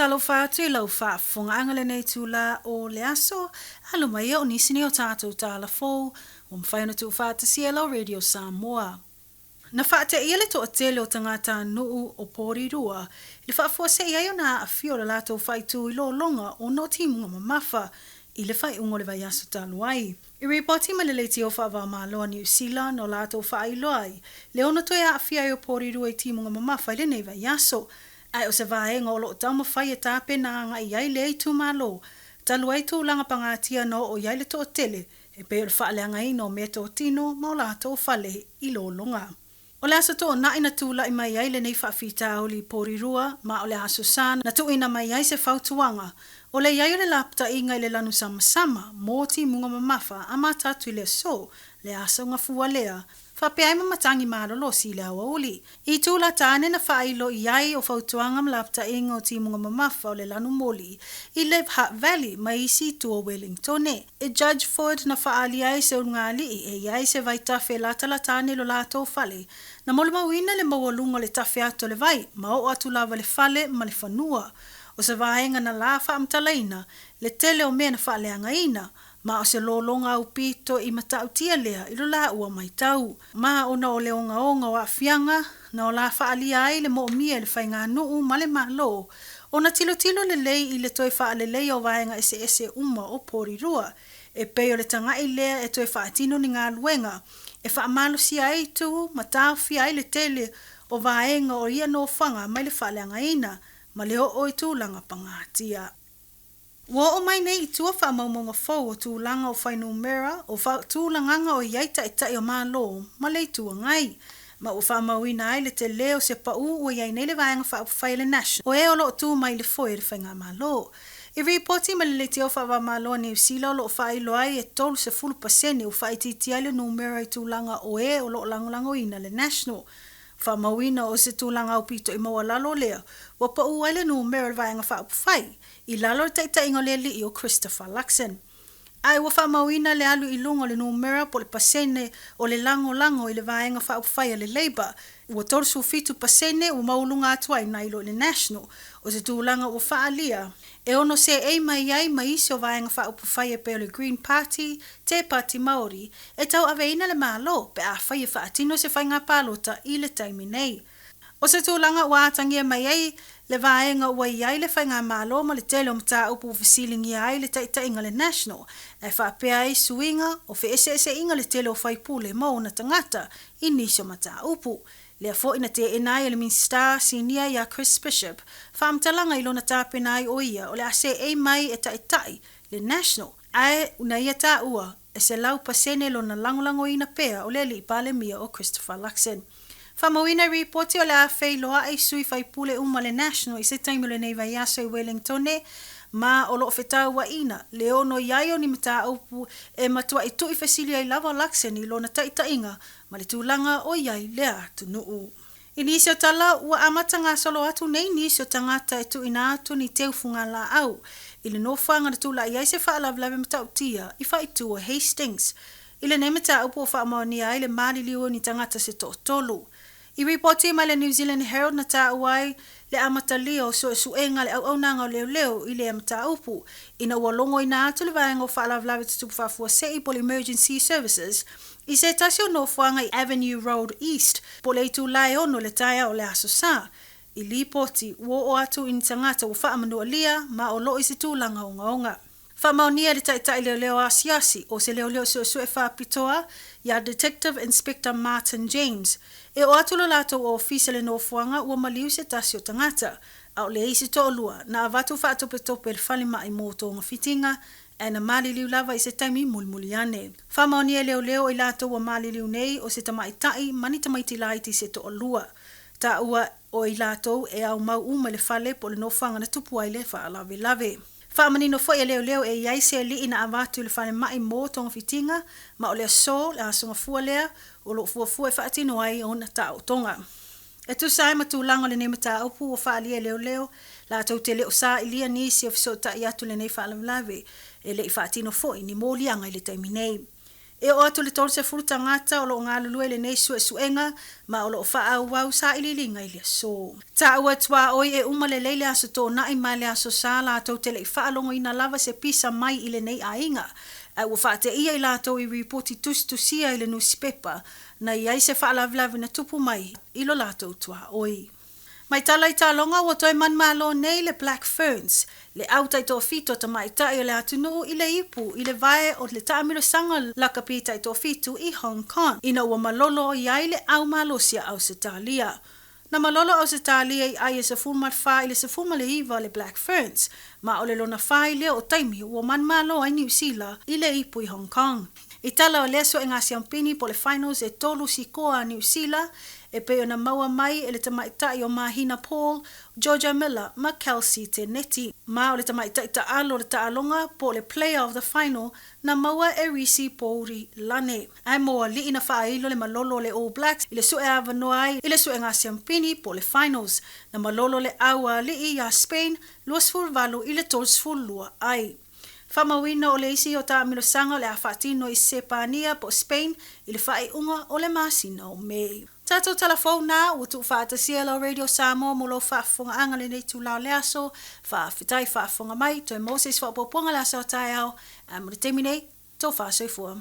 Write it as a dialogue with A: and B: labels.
A: Faatalofa atu i lau faafofogaaga lenei itula o le aso, alo mai ia o nisi nei o tatou tala fou ua mafai ona tuufaatasia e lau Radio Samoa. Na faateia le toatele o tagatanuu o Porirua i le faafuasei ai ona aafia o le latou faaitu i lologa ona o timuga mamafa i le faaiuga o le vaiaso talu ai. I ripoti mai le leitio faava-o-Malo a Niu Sila na o latou faailoa ai le ono toe aafia ai o Porirua i timuga mamafa i lenei vaiaso, ae o se vaega o lo o taumafai e tapena agai i ai lea itumalo talu ai tulaga pagatia na oo i ai le toatele e pei o le faaleagaina o meatotino ma o latou fale i lologa. O le Aso Toonai na tulai mai ai lenei faafitauli i Porirua ma o le Aso Sa na tuuina mai ai se fautuaga o le i ai o le lapataiga i le lanu samasama mo timuga mamafa amata atu i le aso, le aso gafua lea, faapea ai ma matagi malolosi i le aoauli. I itula tane na faailo i ai o fautuaga ma lapataiga o timuga mamafa o le lanu moli i le Hutt Valley ma isi itu o Wellingtone. I Judgeford na faaalia ai se ulugalii e i ai se vaitafe e latalata ane i lo latou fale. Na molimauina le maualuga o le tafe atu o le vai ma oo atu lava i le fale ma le fanua. O se vaega na la faamatalaina le tele o mea na faaleagaina, ma o se lologa aupito i matautia lea i lo laua matau. Ma ona o le ogaoga o aafiaga na o la faaalia ai le moomia e le faiganuu ma le Malo ona tilotilo lelei i le toe faaleleia o vaega eseese uma o Porirua, e pei o le tagai lea e toe faatino ni galuega e faamalosia ai itu ma taofia ai le tele o vaega o ia nofoaga mai le faaleagaina ma le oo i tulaga pagatia. Ua oo mai nei i tua faamaumauga fou o tulaga o fuainumera o faatulagaga o i ai taitai o Malo ma le Itu Agai, ma ua faamauina ai le tele o se pau ua i ai nei le Vaega Faaupufai a le National o e o lo o tu mai i le foe o le Faigamalo. I ripoti mai le Leitio Faava-o-Malo a Niu Sila o lo o faailoa ai e 30% ua faaitiitia ai le numera i tulaga o e o lo o lagolagoina le National. Faamauina o se tulaga aupito i maualalo lea ua pau ai le numera o le Vaega Faaupufai i lalo o le taitaiga o le alii o Christopher Luxon. Ae ua faamauina le alu i luga o le numera po o le pasene o le lagolago i le Vaega Faaupufai a le Labour, ua 37% ua maualuga atu ai nai lo i le National, o se tulaga ua faaalia e ono seei mai ai ma isi o Vaega Faaupufai e pei o le Green Party, Te Pati Maori, e tauaveina le Malo pe afai e faatino se faiga palota i le taimi nei. O se tulaga ua atagia mai ai le vaega ua i ai le Faigamalo ma le tele o mataupu ua fesiligia ai le taitaiga a le National, ae faapea ai suiga o feeseeseaiga le tele o faipule ma ona tagata i nisi o mataupu. Lea foi na teena ai e le Minisita Sinia ia Chris Bishop faamatalaga i lona tapena ai o ia o le a seei mai e taitai le National, ae na ia taua e 100% lona lagolagoina pea o le alii Palemia o Christopher Luxon. Faamauina i ripoti o le a feiloai sui faipule uma le National i se taimi o lenei vaiaso i Wellingtone ma o lo o fetauaiina le ono i ai o ni mataupu e matuai tuuifesili ai lava Luxon i lona taitaiga ma le tulaga o i ai le atunuu. I nisi o tala, ua amata gasolo atu nei nisi o tagata e tuuina atu ni teu fugalaau i le nofoaga na tulai ai se faalavelave matautia i faaitu o Hastings. I lenei mataupu ua faamaonia ai le maliliu o ni tagata se toatolu. I ripoti mai le New Zealand Herald na taua ai le amatalia o suesuega a le auaunaga o leoleo i lea mataupu, ina ua logoina atu le vaega o faalavelave tutupu faafuasei po o le Emergency Services i se tasi o nofoaga i Avenue Road East po o le itula e 6 i le taeao o le Aso Sa. I lipoti, ua oo atu i ni tagata ua faamanualia ma o lo o i se tulaga ogaoga. Faamaonia e le taitai leoleo asiasi o se leoleo suesue faapitoa ia Detective Inspector Martin James e oo atu lo latou ofisa i le nofoaga ua maliu se tasi o tagata, a o le isi toalua na avatu faatopetope i le falemai mo togafitiga ae na maliliu lava i se taimi mulimuli ane. Faamaonia e leoleo o i latou ua maliliu nei o se tamaitai ma ni tamaiti laiti se toalua. Taua o i latou e aumau uma i le fale po o le nofoaga na tupu ai le faalavelave. Faamanino foi e leoleo e i ai se alii na avatu i le falemai mo togafitiga ma o le aso, le aso gafua lea, o lo o fuafua e faatino ai ona taootoga. E tusa ai ma tulaga o lenei mataupu ua faaalia e leoleo, latou te le o sailia nisi o fesootai atu i lenei faalavelave, e le i faatino foi ni moliaga i le taimi nei. E oo atu i le 30 tagata o lo o galulue i lenei suesuega ma o lo o faaauau sailiiliga i le aso. Taua tuaoi e uma lelei le Aso Toonai ma le Aso Sa latou te le i faalogoina lava se pisa mai i lenei aiga, ae ua faateia i latou i ripoti tusitusia i le nusipepa na i ai se faalavelave na tupu mai i lo latou tuaoi. Mai tala i taaloga ua toe manumalo nei le Black Ferns, le au taitoafitu a tamaitai o le atunuu i le ipu i le vae o le taamilosaga lakapi taitoafitu i Hong Kong ina ua malolo i ai le au malosi a Ausetalia. Na malolo Ausetalia i ai e 14 i le 19 a le Black Ferns, ma o le lona fai lea o taimi ua manumalo ai Niu Sila i le ipu i Hong Kong. I tala o lea suega siampini po o le finals e tolu sikoa a Niu Sila e pei ona maua mai e le tamaitai o Mahina Paul, Georgia Miller ma Kelsey Teneti. Ma o le tamaitai taalo o le taaloga po o le player of the final na maua e Risi Pouri Lane. Ae mo alii na faailo le malolo o le All Blacks i le sue avanoa ai i le suega siampini po o le finals. Na malolo le au a alii iā Spain 28 i le 32 ai. Faamauina o le isi o taamilosaga o le a faatino i Sepania po o Spain i le faaiuga o le masina o Mei. Tatou tala fou na ua tuufaatasia lau Radio Samoa mo lou faafofogaaga lenei itula o le aso. Faafetai faafofoga mai, toe maua se isi faaopoopoga le aso a taeao. Ae mo le taimi nei, tofa soifua.